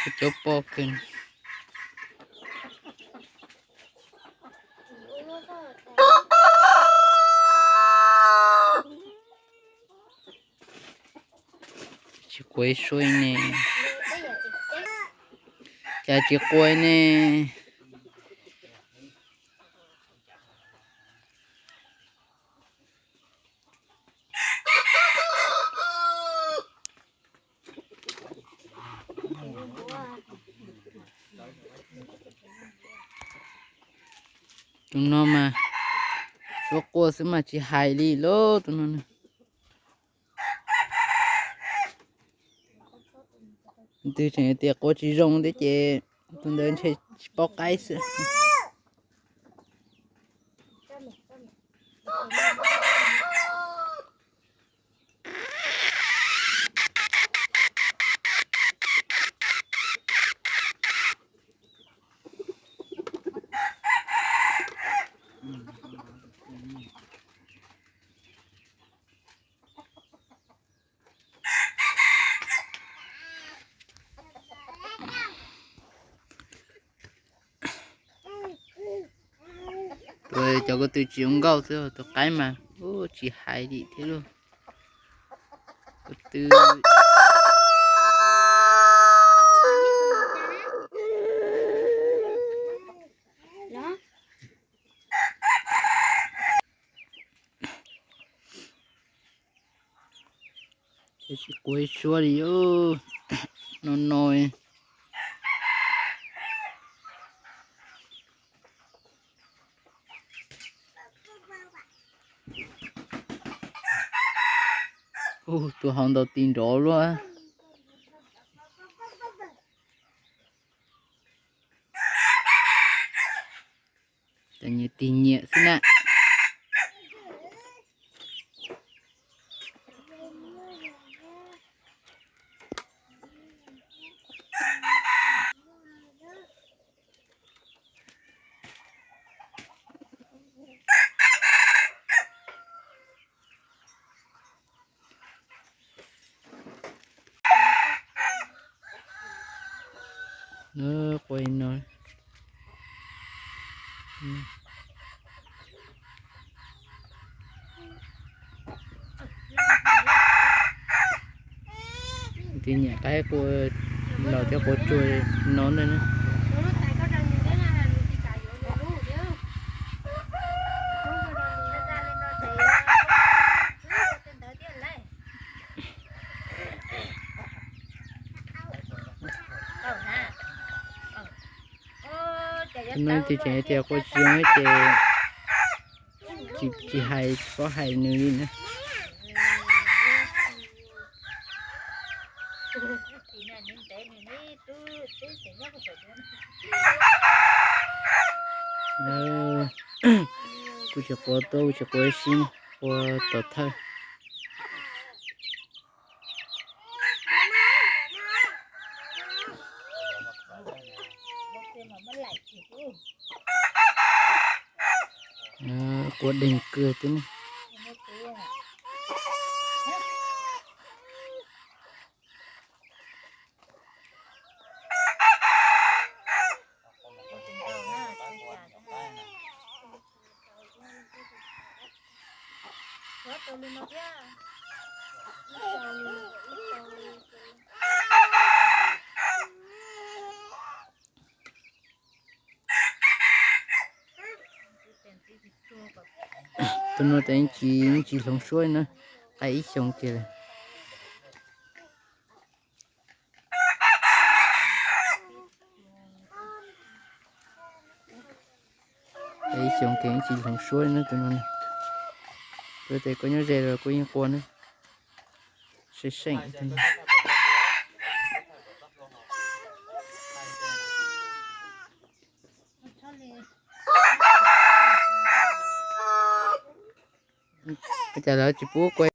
Kuv cov poj kawg. Tsis quav ib suab ne, cas tsis quav ne. Tus no mas suab quaj xwb mas tsis hais li lauj tus no. Twg tseem tias quaj tsis zoo thiab ces tus ntawd ntshe tsis paub qaib xwb. Cov ko tw tsis zoo nkauj xwb, tus qaib mas tsis hais li thiab lauj. Ko tw tsis quav ib suab li no no. Tus hauv ntaus tis nrov luaj. Cov nyias tig nyiam xwb na. Qua no. Tig nyiam qaib qua los thiab qua tsuag no ntag na. No tig tseem tias qua tsis zoo ces tsis hais, tsis paub hais nws li na. Kuj tsis quav tuaj, kuj tsis quav sib, qua tom thawj. Qua deeg kawg thiab ne. Tus no ces tsis, tsis hloov suab na, qaib ib xyoos kiag lawm. Qaib ib xyoos ces tsis hloov suab na tus no. Kuv tias koj nyob ze los kuj yeej qua na. Seem seem. Ua cas lawv tsis pub qua